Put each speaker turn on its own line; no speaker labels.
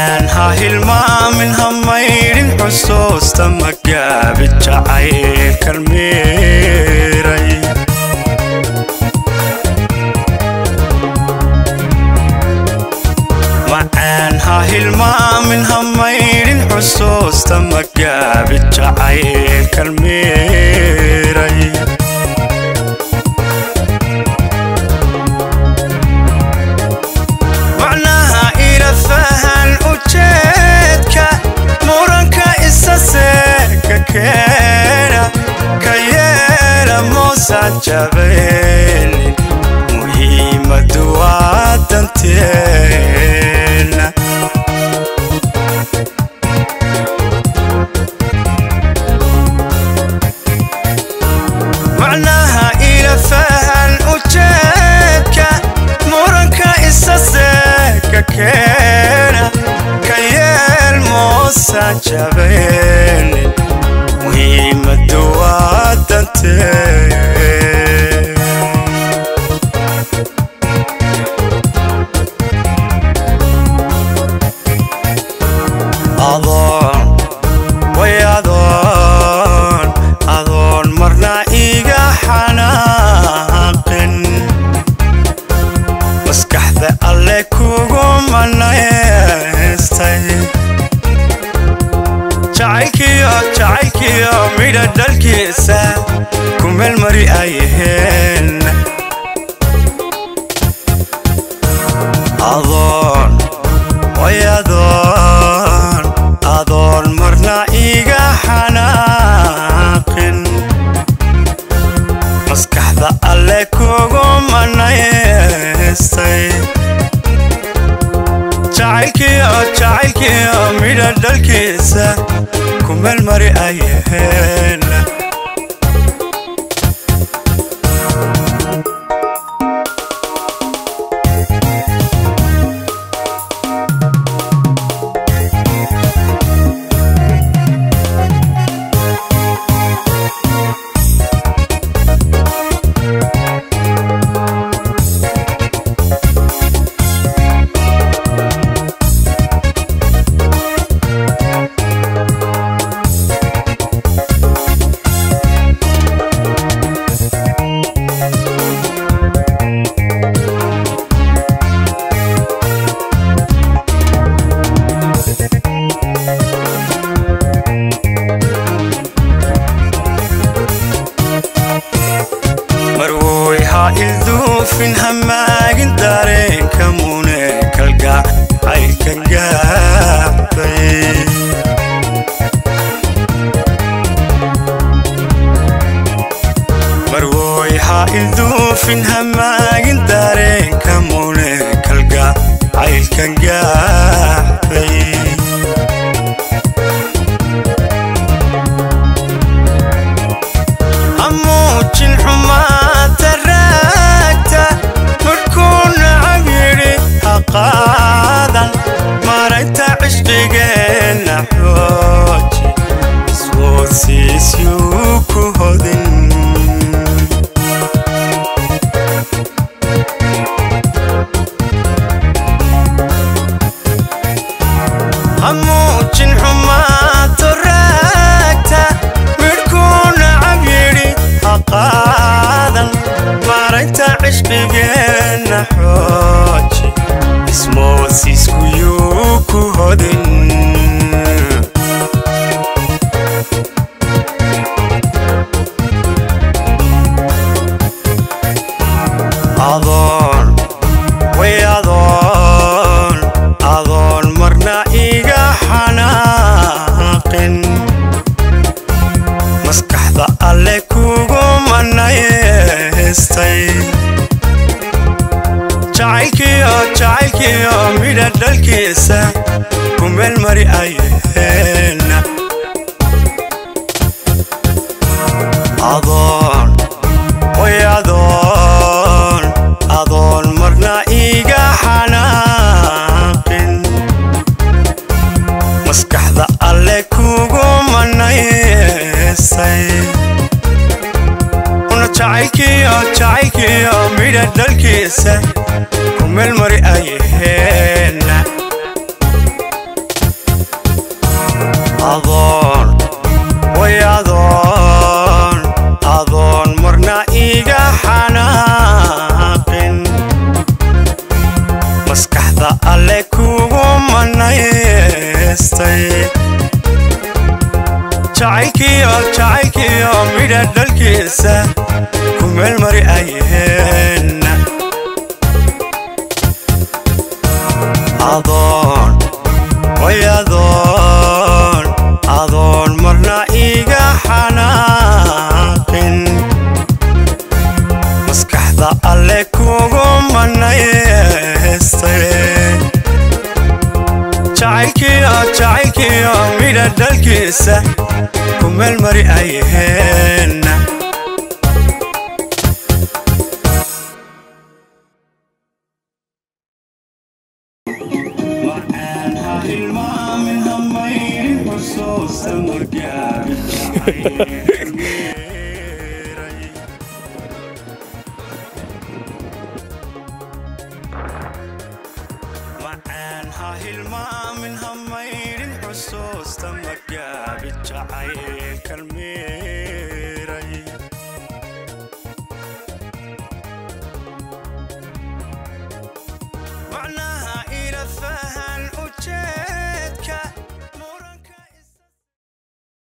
Macaan ha hilmaamin, ha maydhin xusuusta, magaabi jacaylkan miiray. Macaan ha hilmaamin, ha maydhin xusuusta, magaabi jacaylkan miiray. Macnaha ila fahan ujeedka, muranka isa seeka keena, ka yeela moosan jabaynin, muhiimadu waa danteena. Macnaha ila fahan ujeedka, muranka isa seeka keena, ka yeel moosan jabaynin, muhiimadu waa danteena. Adoon way adoon, adoon marna iga xanaaqin, maskaxda alle kugu manaystay. Jacaylkiyo jacaylkiyo midha dhalkiisa ku meel mari ayaheen. Adoon way adoon, adoon marna iga xanaaqin, maskaxda alle kugu manaystay. Jacaylkiyo jacaylkiyo midha dhalkiisa ku meel mari ayaheen. Marwoy ha ilduufin, hamaagin dareenka mune kalga caylkan gaabay. Marwoy ha ilduufin, hamaagin dareenka mune kalga caylkan gaabay. Hamuujin xumaata raagta, markuu nacab yidhi ha qaadan, maraynta cishqigeenna xooji, iswoodsiisyuu ku hodin. Hamuujin xumaato raagta, midhkuu nacab yidhi ha qaadan, maraynta cishqigeenna xooji, ismoodsiiskuyuu ku hodin. Adoon way adoon, adoon marna iga xanaaqin, maskaxda alle kugu manaystay. Jacaylkiyo jacaylkiyo midha dhalkiisa ku meel mari ayaheen. Adoon way adoon, adoon marna iga xanaaqin, maskaxda alle kugu manaystay. Una jacaylkiyo jacaylkiyo midha dhalkiisa ku meel mari ayaheen. Adoon way adoon adoon marna iga xanaaqin, maskaxda alle kugu manaystay. Jacaylkiyo jacaylkiyo midha dhalkiisa ku meel mari ayheen. Adoon way adoon adoon marna iga xanaaqin, maskaxda alle kugu manaystay. Jacaylkiyo jacaylkiyo midha dhalkiisa ku meel mari ayheen. Macaan ha hilmaamin, ha maydhin xusuusta, magaabi jacaylkan.